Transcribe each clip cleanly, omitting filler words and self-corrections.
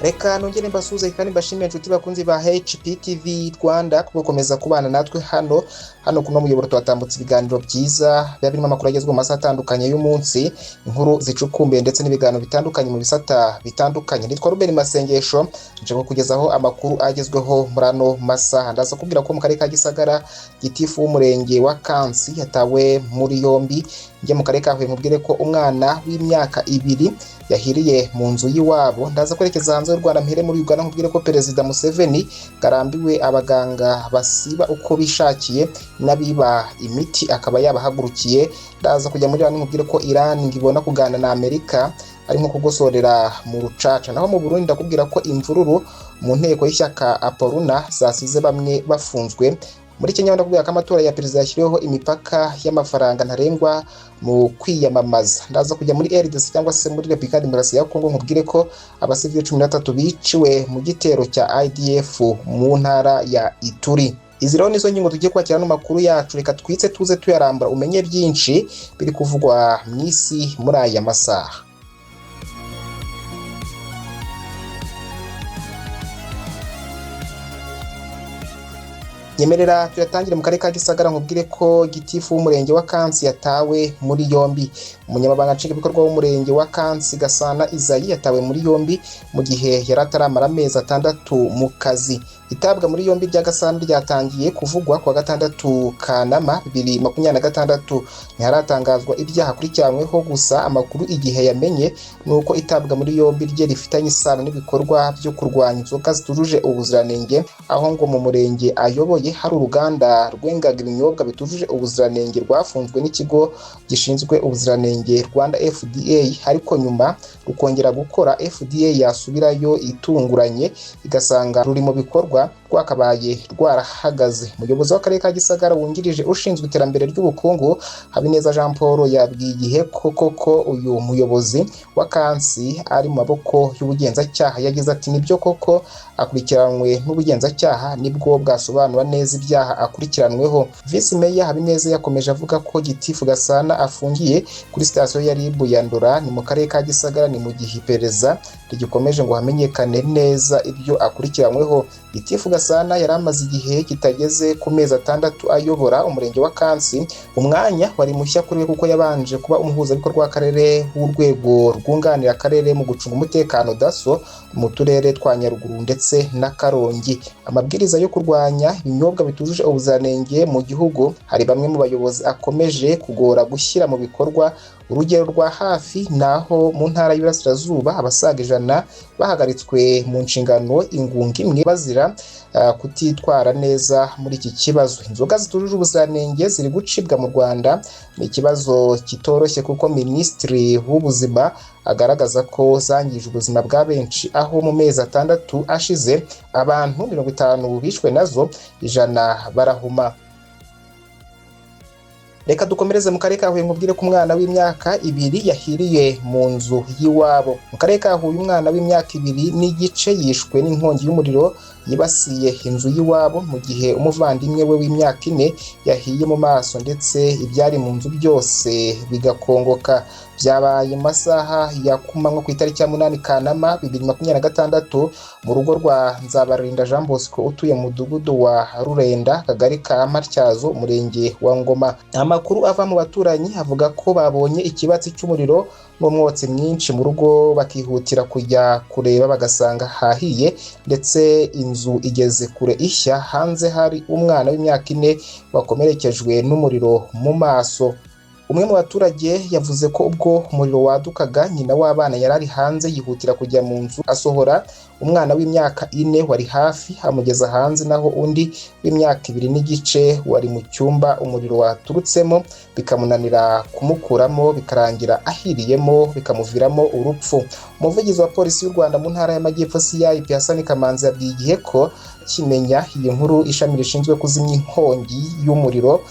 Reka nongere mbasuhuze kandi mbashimire, inshuti bakunzi ba HPTV Rwanda, kuko gukomeza kubana natwe hano kuno muyoboro. Tuhatambutse ibiganiro byiza biba birimo amakuru agezweho mu masaha atandukanye y'umunsi, inkuru zicukumbuye ndetse n'ibiganiro bitandukanye mu bisata bitandukanye. Nitwa Ruben Masengesho, nje kukugezaho amakuru agezweho muri ano masaha. Ndaza kubwira ko mu karere ka Gisagara gitifu w'umurenge wa Kansi yatawe muri yombi. Njye mu karere ka Huye nkubwire ko umwana w'imyaka 2 yahiriye mu nzu y'iwabo. Ndaza kwerekeza hanze y'u Rwanda, mpere muri Uganda, nkubwire ko Perezida Museveni garambiwe abaganga basiba uko bishakiye n'abiba imiti, akaba yabahagurukiye. Ndaza kujya muri Iran, nkubwire ko Iran ngibona kuganira na Amerika ari nko kugosorera mu rucaca. Naho mu Burundi ndakubwira ko imvururu mu nteko y'ishyaka Aporuna zasize bamwe bafunzwe. Muri Kenya ndakubwira ko amatora ya perezida yashyiriweho imipaka y'amafaranga ntarengwa mu kwiyamamaza. Ndaza kujya muri RDC cyangwa se muri Repubulika Demokarasi ya Kongo, nkubwire ko abasivili 13 biciwe mu gitero cya IDF mu ntara ya Ituri. Izi rero nizo ngingo tugiye kwakira no makuru yacu. Reka twitse tuze tuyarambura, umenye byinshi biri kuvugwa mu isi muri aya masaha. Nyemerera tuyatangire mu karere ka Gisagara, nkubwire ko gitifu w'umurenge wa Kansi yatawe muri yombi. Umunyamabanga nshingwabikorwa w'umurenge wa Kansi, Gasana Izayi, yatawe muri yombi mu gihe yari ataramara amezi 6 mu kazi. Itabwa muri yombi rya Gasana ryatangiye kuvugwa kuwa gatandatu Kanama 2026. Ntiharatangazwa ibyaha akurikiranyweho, gusa amakuru Igihe yamenye ni uko itabwa muri yombi rye rifitanye isano n'ibikorwa byo kurwanya inzoga zitujuje ubuziranenge, aho ngo mu murenge ayoboye hari uruganda rwengaga ibinyobwa bitujuje ubuziranenge rwafunzwe n'ikigo gishinzwe ubuziranenge Rwanda FDA, ariko nyuma rukongera gukora. FDA yasubirayo itunguranye igasanga ruri mu bikorwa rwakabaye rwarahagaze. Umuyobozi w'akarere ka Gisagara wungirije ushinzwe iterambere ry'ubukungu, Habineza Jean Paul, yabwiye Igihe ko koko uyu muyobozi wa Kansi ari mu maboko y'ubugenzacyaha. Yagize ati: "Nibyo koko akurikiranwe n'ubugenzacyaha, nibwo bwasobanura neza ibyaha akurikiranweho." Visi Meya Habineza yakomeje avuga ko gitifu Gasana afungiye kuri sitasiyo ya RIB ya Ndora, ni mu karere ka Gisagara, ni mu gihe iperereza rigikomeje ngo hamenyekane neza ibyo akurikiranyweho. Gitifu Gasana yari amaze igihe kitageze ku mezi 6 ayobora umurenge wa Kansi, umwanya wari mushya kuri we kuko yabanje kuba umuhuzabikorwa w'akarere w'urwego rwunganira akarere mu gucunga umutekano, DASSO, mu turere twa Nyaruguru ndetse na Karongi. Amabwiriza yo kurwanya ibinyobwa bitujuje ubuziranenge mu gihugu hari bamwe mu bayobozi akomeje kugora gushyira mu bikorwa. Urugero rwa hafi ni aho mu ntara y'Iburasirazuba abasaga 100 bahagaritswe mu nshingano ingunga imwe bazira kutitwara neza muri iki kibazo. Inzoga zitujuje ubuziranenge ziri gucibwa mu Rwanda ni ikibazo kitoroshye, kuko Minisitiri w'Ubuzima agaragaza ko zangije ubuzima bwa benshi, aho mu mezi 6 ashize abantu 50 bishwe nazo, 100 barahuma. Reka dukomereze mu karere ka Huye, nkubwire ko umwana w'imyaka 2 yahiriye mu nzu y'iwabo. Mu karere ka Huye umwana w'imyaka 2.5 yishwe n'inkongi y'umuriro yibasiye inzu y'iwabo, mu gihe umuvandimwe we w'imyaka 4 yahiye mu maso ndetse ibyari mu nzu byose bigakongoka. Byabaye mu masaha ya kumanywa ku itariki ya 8 Kanama 2026 mu rugo rwa Nzabarinda Jean Bosco utuye mu mudugudu wa Rurenda, akagari ka Matyazo, umurenge wa Ngoma. Amakuru ava mu baturanyi avuga ko babonye ikibatsi cy'umuriro n'umwotsi mwinshi mu rugo, bakihutira kujya kureba bagasanga hahiye ndetse inzu igeze kure ishya. Hanze hari umwana w'imyaka 4 wakomerekejwe n'umuriro mu maso. Umwe mu baturage yavuze ko ubwo umuriro wadukaga nyina w'abana yari ari hanze, yihutira kujya mu nzu asohora umwana w'imyaka 4 wari hafi amugeza hanze, naho undi w'imyaka 2.5 wari mu cyumba umuriro waturutsemo bikamunanira kumukuramo, bikarangira ahiriyemo bikamuviramo urupfu. Umuvugizi wa polisi y'u Rwanda mu ntara y'Amajyepfo, CIP Hassan Kamanzi, yabwiye Igihe ko kimenya iyi nkuru ishami rishinzwe kuzimya inkongi y'umuriro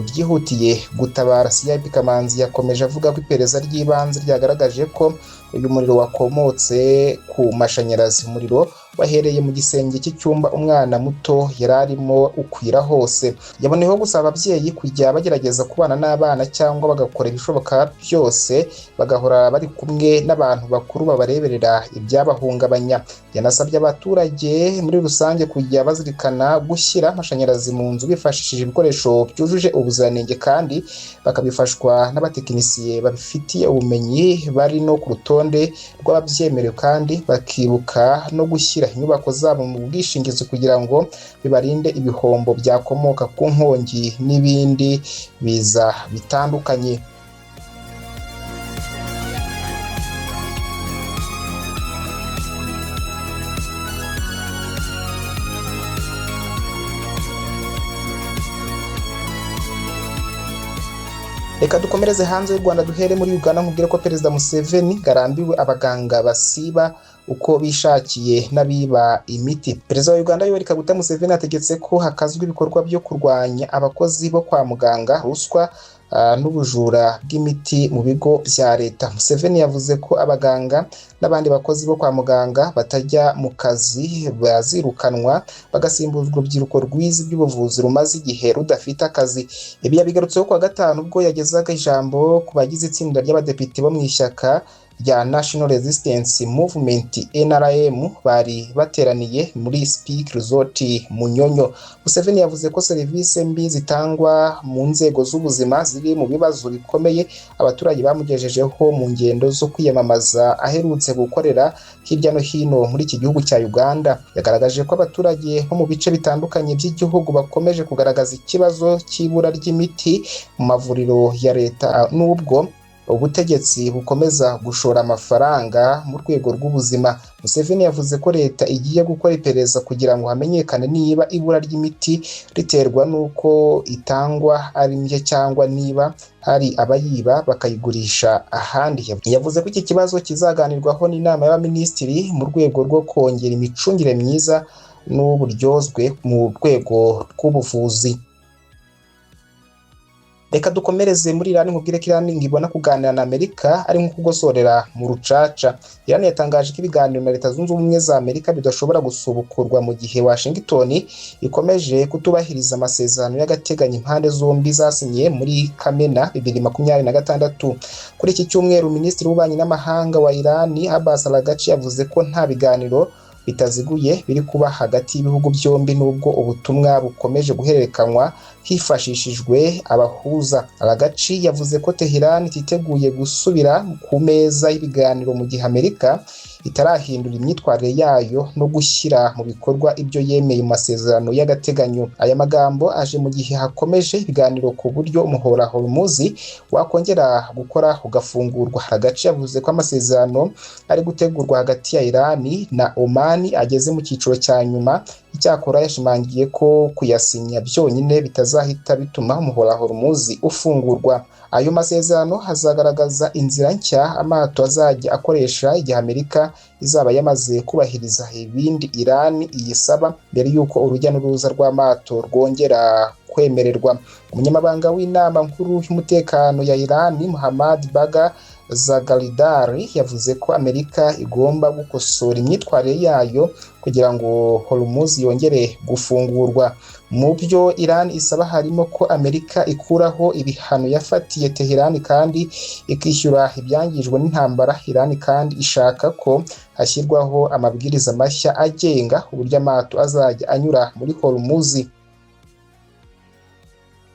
ryihutiye gutabara. CIP Kamanzi yakomeje avuga ko iperereza ry'ibanze ryagaragaje ko uyu muriro wakomotse ku mashanyarazi. Umuriro wahereye mu gisenge cy'icyumba umwana muto yari arimo ukwira hose. Yaboneyeho gusaba ababyeyi kujya bagerageza kubana n'abana cyangwa bagakora ibishoboka byose bagahora bari kumwe n'abantu bakuru babareberera ibyabahungabanya. Yanasabye abaturage muri rusange kujya bazirikana gushyira amashanyarazi mu nzu bifashishije ibikoresho byujuje ubuziranenge kandi bakabifashwa n'abatekinisiye babifitiye ubumenyi bari no ku rutonde rw'ababyemerewe, kandi bakibuka no gushyira inyubako zabo mu bwishingizi kugira ngo bibarinde ibihombo byakomoka ku nkongi n'ibindi biza bitandukanye. Reka dukomereze hanze y'u Rwanda, duhere muri Uganda. Nkubwire ko Perezida Museveni garambiwe abaganga basiba uko bishakiye n'abiba imiti. Perezida wa Uganda Yoweri Kaguta Museveni ategetse ko hakazwa ibikorwa byo kurwanya abakozi bo kwa muganga, ruswa n'ubujura bw'imiti mu bigo bya leta. Museveni yavuze ko abaganga n'abandi bakozi bo kwa muganga batajya mu kazi bazirukanwa bagasimbuzwa urubyiruko rwize iby'ubuvuzi rumaze igihe rudafite akazi. Ibi yabigarutseho kuwa gatanu ubwo yagezaga ijambo ku bagize itsinda ry'abadepite bo mu ishyaka rya National Resistance Movement NRM bari bateraniye muri Speke Resort Munyonyo. Museveni yavuze ko serivisi mbi zitangwa mu nzego z'ubuzima ziri mu bibazo bikomeye abaturage bamugejejeho mu ngendo zo kwiyamamaza aherutse gukorera hirya no hino muri iki gihugu cya Uganda. Yagaragaje ko abaturage bo mu bice bitandukanye by'igihugu bakomeje kugaragaza ikibazo cy'ibura ry'imiti mu mavuriro ya leta n'ubwo ubutegetsi bukomeza gushora amafaranga mu rwego rw'ubuzima. Museveni yavuze ko leta igiye gukora iperereza kugira ngo hamenyekane niba ibura ry'imiti riterwa n'uko itangwa ari mike cyangwa niba hari abayiba bakayigurisha ahandi. Yavuze ko iki kibazo kizaganirwaho n'inama y'abaminisitiri mu rwego rwo kongera imicungire myiza n'uburyozwe mu rwego rw'ubuvuzi. Reka dukomereze muri Iran, nkubwire ko Iran ibona kuganira na Amerika ari nko kugosorera mu rucaca. Iran yatangaje ko ibiganiro na Leta Zunze Ubumwe za Amerika bidashobora gusubukurwa mu gihe Washington ikomeje kutubahiriza amasezerano y'agateganyo impande zombi zasinye muri Kamena 2026. Kuri iki cyumweru, Minisitiri w'Ububanyi n'Amahanga wa Iran Abbas Araghchi yavuze ko nta biganiro bitaziguye biri kuba hagati y'ibihugu byombi nubwo ubutumwa bukomeje guhererekanywa hifashishijwe abahuza. Araghchi yavuze ko Tehran ititeguye gusubira ku meza y'ibiganiro mu gihe Amerika itarahindura imyitwarire yayo no gushyira mu bikorwa ibyo yemeye mu masezerano y'agateganyo. Aya magambo aje mu gihe hakomeje ibiganiro ku buryo umuhora Hormuz wakongera gukora ugafungurwa. Araghchi yavuze ko amasezerano ari gutegurwa hagati ya Iran na Oman ageze mu cyiciro cya nyuma. Icyakora yashimangiye ko kuyasinya byonyine bitazahita bituma umuhora Hormuz ufungurwa. Ayo masezerano azagaragaza inzira nshya amato azajya akoresha igihe Amerika izaba yamaze kubahiriza ibindi Iran iyisaba mbere y'uko urujya n'uruza rw'amato rwongera kwemererwa. Umunyamabanga w'inama nkuru y'umutekano ya Iran Muhammad Bagher Zagaldar yavuze ko Amerika igomba gukosora imyitwarire yayo kugira ngo Hormuz yongere gufungurwa. Mu byo Iran isaba harimo ko Amerika ikuraho ibihano yafatiye Tehran kandi ikishyura ibyangijwe n'intambara. Iran kandi ishaka ko hashyirwaho amabwiriza mashya agenga uburyo amato azajya anyura muri Hormuz.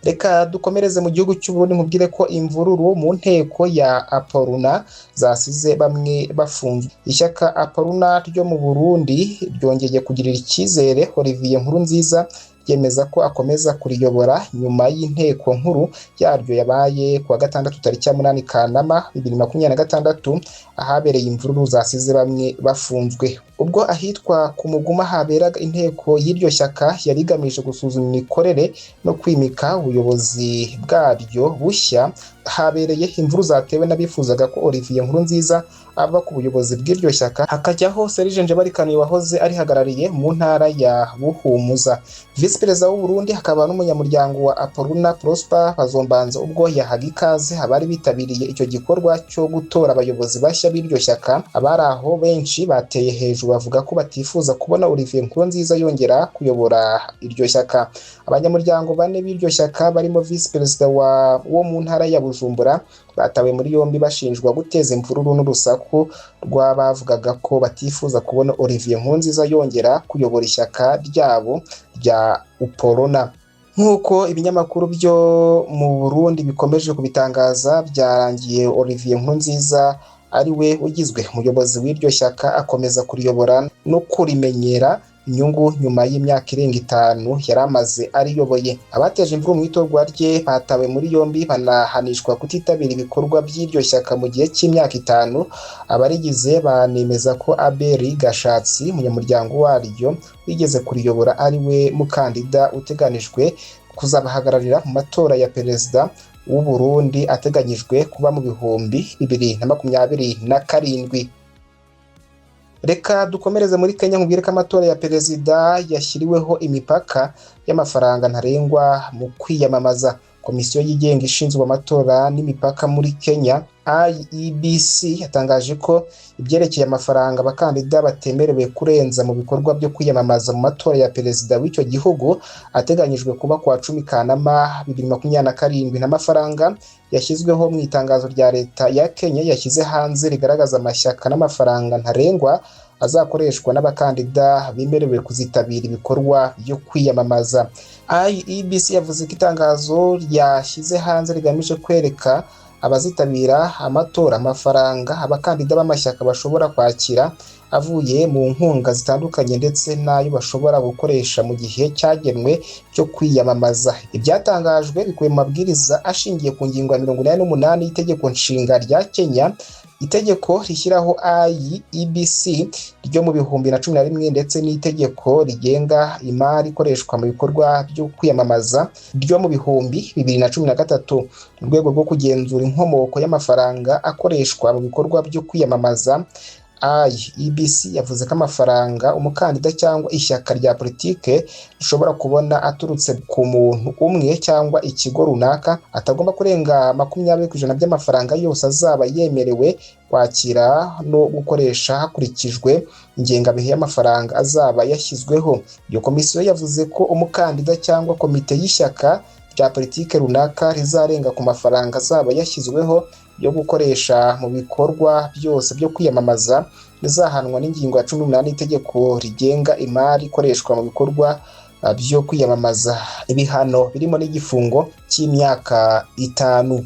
Reka dukomereze mu gihugu cy'u Burundi, nkubwire ko imvururu mu nteko ya Aporuna zasize bamwe bafunzwe. Ishyaka Aporuna ryo mu Burundi ryongeye kugirira icyizere Olivier Nkurunziza, ryemeza ko akomeza kuriyobora nyuma y'inteko nkuru yaryo yabaye kuwa gatandatu tariki ya 8 Kanama 2026, ahabereye imvururu zasize bamwe bafunzwe. Ubwo ahitwa ku Muguma haberaga inteko y'iryo shyaka yari igamije gusuzuma imikorere no kwimika ubuyobozi bwaryo bushya, Habereye imvuru zatewe n'abifuzaga ko Olivier Nkurunziza ava ku buyobozi bw'iryo shyaka, hakajyaho Serge Njebarikaniye wahoze arihagarariye mu ntara ya Buhumuza. Visi Perezida w'u Burundi hakaba n'umunyamuryango wa Aporuna, Prosper Bazombanza, ubwo yahaga ikaze abari bitabiriye icyo gikorwa cyo gutora abayobozi bashya b'iryo shyaka, abari aho benshi bateye hejuru bavuga ko batifuza kubona Olivier Nkurunziza yongera kuyobora iryo shyaka. Abanyamuryango bane b'iryo shyaka barimo Visi Perezida wo mu ntara ya Bujumbura batawe muri yombi bashinjwa guteza imvururu n'urusaku rw'abavugaga ko batifuza kubona Olivier Nkurunziza yongera kuyobora ishyaka ryabo rya Uporona. Nk'uko ibinyamakuru byo mu Burundi bikomeje kubitangaza, byarangiye Olivier Nkurunziza ari we ugizwe umuyobozi w'iryo shyaka, akomeza kuriyobora no kurimenyera inyungu nyuma y'imyaka irenga 5 yari amaze ariyoboye. Abateje imvururu mu itorwa rye batawe muri yombi, banahanishwa kutitabira ibikorwa by'iryo shyaka mu gihe cy'imyaka 5. Abarigize banemeza ko Abel Gashatsi, umunyamuryango waryo wigeze kuriyobora, ari we mukandida uteganijwe kuzabahagararira mu matora ya perezida w'u Burundi ateganyijwe kuba mu 2027. Reka dukomereze muri Kenya, nkubwire ko amatora ya perezida yashyiriweho imipaka y'amafaranga ntarengwa mu kwiyamamaza. Komisiyo yigenga ishinzwe amatora n'imipaka muri Kenya, IEBC, yatangaje ko ibyerekeye amafaranga abakandida batemerewe kurenza mu bikorwa byo kwiyamamaza mu matora ya perezida w'icyo gihugu ateganyijwe kuba kuwa 10 Kanama 2027. N'amafaranga yashyizweho mu itangazo rya leta ya Kenya yashyize hanze rigaragaza amashyaka n'amafaranga ntarengwa azakoreshwa n'abakandida bemerewe kuzitabira ibikorwa byo kwiyamamaza. IEBC yavuze ko itangazo ryashyize hanze rigamije kwereka abazitabira amatora amafaranga abakandida b'amashyaka bashobora kwakira avuye mu nkunga zitandukanye, ndetse n'ayo bashobora gukoresha mu gihe cyagenwe cyo kwiyamamaza. Ibyatangajwe bikubiye mu mabwiriza ashingiye ku ngingo ya 88 y'itegeko nshinga rya Kenya, itegeko rishyiraho IEBC ryo mu 2011, ndetse n'itegeko rigenga imari ikoreshwa mu bikorwa byo kwiyamamaza ryo mu 2013. Mu rwego rwo kugenzura inkomoko y'amafaranga akoreshwa mu bikorwa byo kwiyamamaza, IEBC yavuze ko amafaranga umukandida cyangwa ishyaka rya politike rishobora kubona aturutse ku muntu umwe cyangwa ikigo runaka atagomba kurenga 20% by'amafaranga yose azaba yemerewe kwakira no gukoresha hakurikijwe ingengabihe y'amafaranga azaba yashyizweho. Iyo komisiyo yavuze ko umukandida cyangwa komite y'ishyaka rya politike runaka rizarenga ku mafaranga azaba yashyizweho yo gukoresha mu bikorwa byose byo kwiyamamaza bizahanwa n'ingingo ya 18 y'itegeko rigenga imari ikoreshwa mu bikorwa byo kwiyamamaza, ibihano birimo n'igifungo cy'imyaka 5.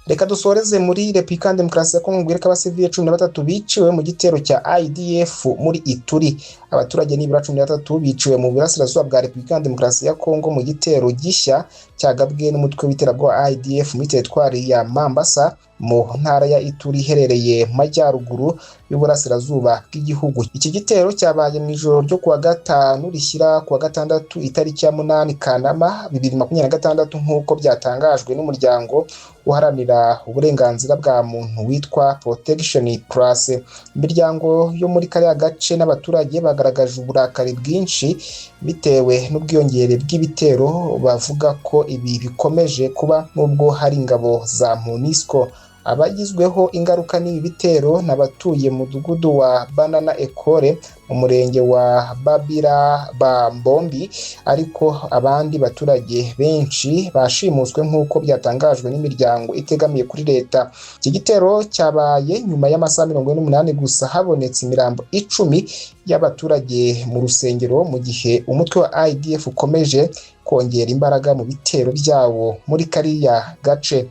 Reka dusoreze muri Repubulika Demokarasi ya Kongo, ngwire ko abasivile 13 biciwe mu gitero cya IDF muri Ituri. Abaturage nibura 13 biciwe mu burasirazuba bwa Repubulika Demokarasi ya Kongo mu gitero gishya cyagabwe n'umutwe w'iterabwoba IDF muri teritwari ya Mambasa mu ntara ya Ituri iherereye mu majyaruguru y'uburasirazuba bw'igihugu. Iki gitero cyabaye mu ijoro ryo kuwa gatanu rishyira kuwa gatandatu itariki ya 8 Kanama 2026, nk'uko byatangajwe n'umuryango uharanira uburenganzira bwa muntu witwa Protection Plus. Imiryango yo muri kariya gace n'abaturage bagaragaje uburakari bwinshi bitewe n'ubwiyongere bw'ibitero, bavuga ko ibi bikomeje kuba nubwo hari ingabo za MONUSCO. Abagizweho ingaruka n'ibi bitero n'abatuye mu mudugudu wa Banana Ekole mu murenge wa Babira Bambombi, ariko abandi baturage benshi bashimuswe nk'uko byatangajwe n'imiryango itegamiye kuri leta. Iki gitero cyabaye nyuma y'amasaha 48 gusa habonetse imirambo 10 y'abaturage mu rusengero, mu gihe umutwe wa IDF ukomeje kongera imbaraga mu bitero byawo muri kariya gace.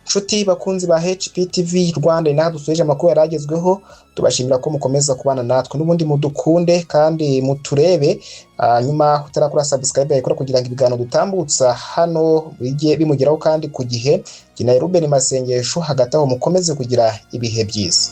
Nshuti bakunzi ba HPTV Rwanda, naho dusoje amakuru yaragezweho, tubashimira ko mukomeza kubana natwe n'ubundi mudukunde kandi muturebe. Nyuma utarakora subscribe yayikora kugira ngo ibiganiro dutambutsa hano bijye bimugeraho kandi ku gihe. Jye na Ruben Masengesho, hagati aho mukomeze kugira ibihe byiza.